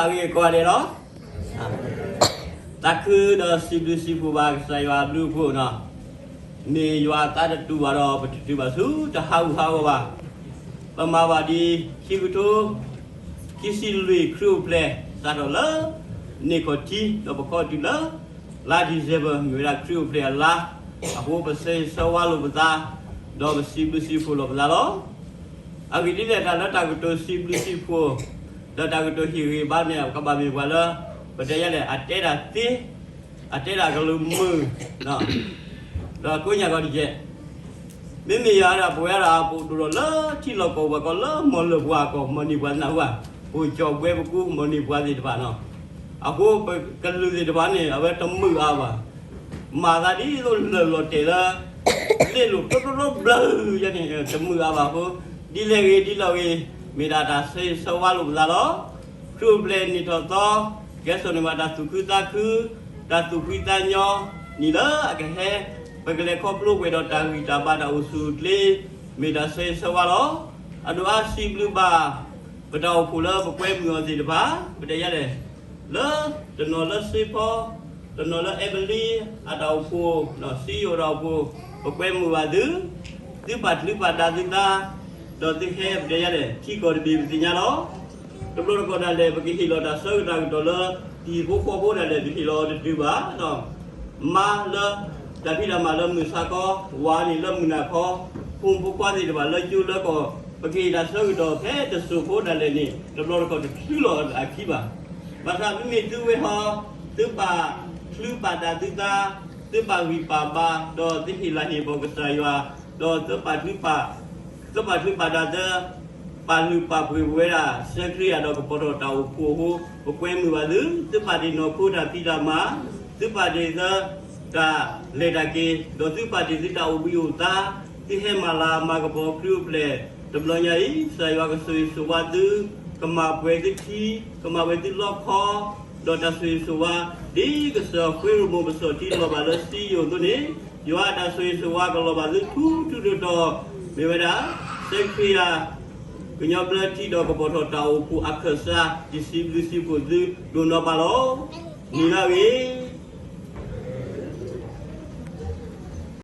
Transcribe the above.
အဂ့ၢ်ကိးဂၤဒဲးလီၤ. သးခုဒီးစံးဘျုးစံးဖှိၣ်ဘၣ်ကစၢ်ယွၤအဘျုးအဖှိၣ်နီၤ, မ့ၢ်ယွၤအသးတတူၢ်ဘၣ်ဒီး ပတတုၤဘၣ်ဆူတဟးဂူာ်ဟးဂီၤဘၣ်. ပမၤဘၣ်ဒ်ခံကထိ ခံဆံလွံၢ်ခရံာ်အိၣ်ဖျဲၣ် စးထီၣ်လၢ န့ၢ်ခီၣ်ထံး ဒီးပခီတုၤလၢ လါ December မ့ၢ်ဝဲဒၣ်ခရံာ်အိၣ်ဖျဲၣ်အလါ, အဃိပဆၢဂ့ၤဆၢဝါလိာ်ပသး, ဒီးပစံးဘျုးစံးဖှိၣ်လိာ်ပသးလီၤ. အဂ့ၢ်ဒ်လဲၣ် တၢ်လၢတၢ်ကတိၤစံးဘျုးစံးဖှိၣ်, ဒီးတၢ်ကတိၤဟ့ၣ်ဂ့ၤဘၣ်န့ၣ် ကဘၣ်မ့ၢ်ပှၤလၢ ပတဲယါလဲၣ် အတဲတၢ်သ့, အတဲတၢ်ကလုၢ်မုာ်, ဒီးကိးညါကီးတကဲး, မ့မ့ၢ်ယၤဒၣ် ပဝဲဒၣ် ပအိၣ်ဒိၣ်ထီၣ်လၢထံလီၢ်ကီၢ်ပှၤကီၢ်လၢမီၢ်လၢၢ်ပှၤကီၢ် မီၢ်န့ၢ်ပှၤနၢ်ဟူဧါ, ပအိၣ်ကၠီၣ်ဘှဲပကူ မီၢ်န့ၢ်ပှၤသ့ၣ်တဖၣ်နီၤ, အဃိပကလုာ်သ့ၣ်တဖၣ်န့ၣ် အဝဲတမုာ်အါဘၣ် မၤသးဒ်သိးလၢာ်လီၤတဲာ်လၢ လ့ၣ်လိာ်ဖျိဖျိဖျိဘျၢယဲန့ၣ် တမုာ်အါဘၣ်အဃိ, ဒ်လဲၣ်ဂ့ၤဒ်လဲၣ်ဂ့ၤ, မ့ၢ်ဒၣ်တၢ်ဆၢဂ့ၤဆၢဝါလိာ်ပသးလီၤ. ခရံာ်အိၣ်ဖျဲၣ်နံၣ်ထီၣ်သီ, ကဲစိာ်န့ၢ်ဘၣ်တၢ်သူၣ်ခုသးခု, တၢ်သူၣ်ဖှံသးညီ, နံၣ်လၢအကဟဲ, ပကလဲၤခီဖျိပှဲၤဒီးတၢ်ဂံၢ်တၢ်ဘါတၢ်အိၣ်ဆူၣ်အိၣ်ချ့, မ့ၢ်တၢ်ဆၢဂ့ၤဆၢဝါလီၤ. အဒိၣ်အါစံးဘျုးဘၣ် ပတၢ်အိၣ်ဖှိၣ်လၢပကွဲမုာ်အီၤသ့ၣ်တဖၣ်, ပတဲယါလဲၣ် လၢတနီၤလၢစ့ဖီ, တနီၤလၢအဲဘလံ, အတၢ်အိၣ်ဖှိၣ်, စံယိၣ်တၢ်အိၣ်ဖှိၣ်, ပကွဲမုာ်ဘၣ်သု, သုပာ်ချုးပာ်ဒၢသုသး, ဒီးသုဟဲပတဲယါလဲၣ် ထံကီၢ်တဘ့ၣ်ပသ့ၣ်ညါလီၤ. တဘျီတခီၣ်ဒၣ်လဲာ် ပကဟ့ၣ်လီၤတၢ်ဆၢကတီၢ်ကတီၢ်လၢ တံၤဖိဃီဖိဒၣ်လဲာ် ပဟ့ၣ်လီၤတတုၤဘၣ်, မါလၢ တၢ်ဖံးတၢ်မၤလၢမုၢ်ဆါခီ, ဝၤန့ၣ်လၢမုၢ်နၤခီ, ဖိမုၣ်ဖိခွါသ့ၣ်တဖၣ်လၢကၠိလၢကီၢ်, ပကဟ့ၣ်တၢ်ဆၢကတီၢ်ဖဲတစိၢ်ဖိဒၣ်လဲာ်န့ၣ် တဘျီတခီၣ်တချုးလီၤအခံဘၣ်. ဘၣ်ဆၣ်မ့မ့ၢ်သုဝဲဟီ, သုပာ်ချုးပာ်ဒၢသုသး, သုပာ်ဂံၢ်ပာ်ဘါ, ဒီးသုဟ့ၣ်လၤဟ့ၣ်ကပီၤကစၢ်ယွၤ, ဒီးသုပာ်ချုးပာ် သုပာ်ချုးပာ်ဒၢသု, ပာ်လုၢ်ပာ်ပှ့ၤပဝဲဒၣ် စဲခရံာ်အတၢ်ကပီၤထီၣ်တၢ်အိၣ်ဖှိၣ်အဃိ, ပကွဲမုာ်ဘၣ်သု, သုပာ်တ့ၢ်နီၢ်ခိတၢ်ဖံးတၢ်မၤ, သုပာ်တ့ၢ်သုတၢ်လဲၤတၢ်က့ၤ, ဒီးသုပာ်တ့ၢ်သုတၢ်အိၣ်ဘှံးအိၣ်သါ, သုဟဲမၤလၤမၤကပီၤခရံာ်အိၣ်ဖျဲၣ် တဘျီညါအံၤ, ကစၢ်ယွၤကဆိၣ်ဂ့ၤဆိၣ်ဝါသု, ကမၤပှဲၤသုထံ, ကမၤပှဲၤသုလီခီ, ဒီးတၢ်ဆိၣ်ဂ့ၤဆိၣ်ဝါ, ဒ်ကစၢ်ဃ့ရိၣ်မိၣ်ပစီၣ်ထံလီၤဘၣ်လၢစံယိၣ်အသိးန့ၣ်, ယွၤအတၢ်ဆိၣ်ဂ့ၤဆိၣ်ဝါကလီၤဘၣ်သုထူထူတီတီ, မ့ၢ်ဝဲဒၣ် စဲခရံာ်အ ကညီဘျၢထံဒီးကပီၤထီၣ်တၢ်အိၣ်ဖှိၣ်အခၢၣ်စး, ယစံးဘျုးစံးဖှိၣ်သုဒိၣ်နီၢ်ပၢ်လီၤ. နံၤလၢအဂ့ၤ